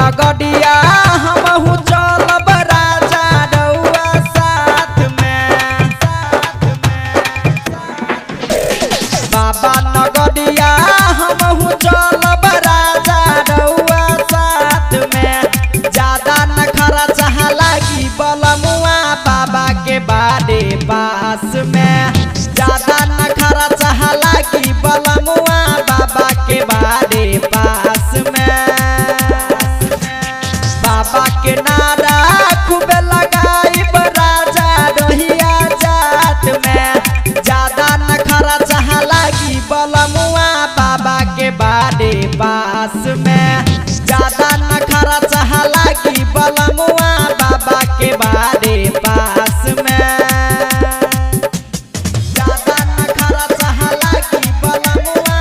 नगडिया हमहू चलब राजा रउआ साथ में। बाबा नगडिया हमहू चलब राजा रउआ साथ में। ज्यादा न खर्चा लागी बलमुआ बाबा के बारे पास में। ज्यादा न खर्चा लागी बलमुआ बाबा के बारे पास में। बाबा के नारा खूब लगाइब राजा रहिया जात में। ज्यादा न खर्चा लागी बलमुआ बाबा के बारे पास में। ज्यादा न खर्चा लागी बलमुआ बाबा के बारे पास में। ज्यादा न खर्चा लागी बलमुआ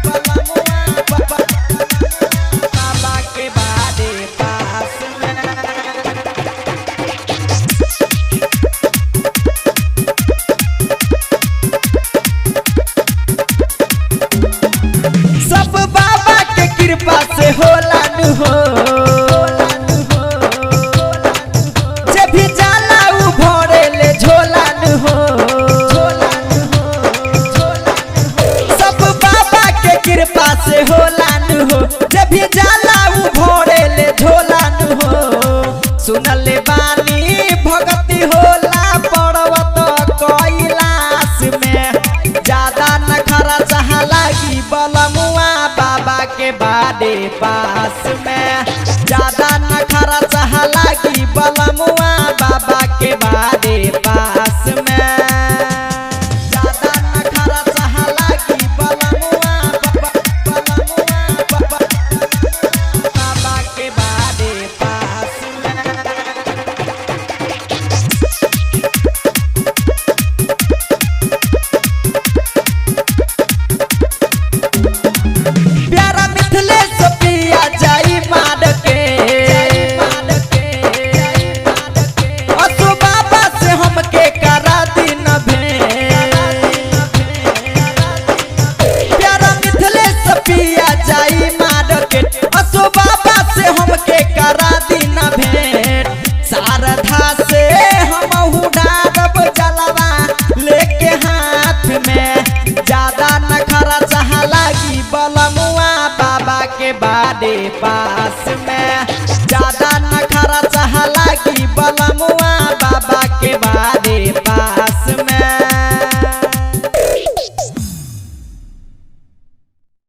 बलमुआ बाबा के बारे पास में। सब बाबा के कृपा से होला नु हो। जे भी जाला उ भरे ले झोला नु हो। सब बाबा के कृपा से होला नु हो। जे भी जाला उ भरे ले झोला नु हो। सुनले बानी भगती होला पर्वत कैलाश में। ज्यादा न खर्चा लागी बलमुआ बाबा के बारे पास में। ज्यादा न खर्चा लागी बलमुआ बाबा के बारे पास में। ज्यादा न खर्चा लागी बलमुआ बलमुआ बाबा के बारे पास में। प्यारा मिथिलेश पिया जाई मार के। असु बाबा से हमके करा दिन भेंट। प्यारा मिथिलेश पिया जाई मार के। असु बाबा से हमके करा दिन भेंट। शारदा से हमहू डारब जलवा लेके हाथ में। ज्यादा न खर्चा लागी बलमुआ बाबा के बारे पास में।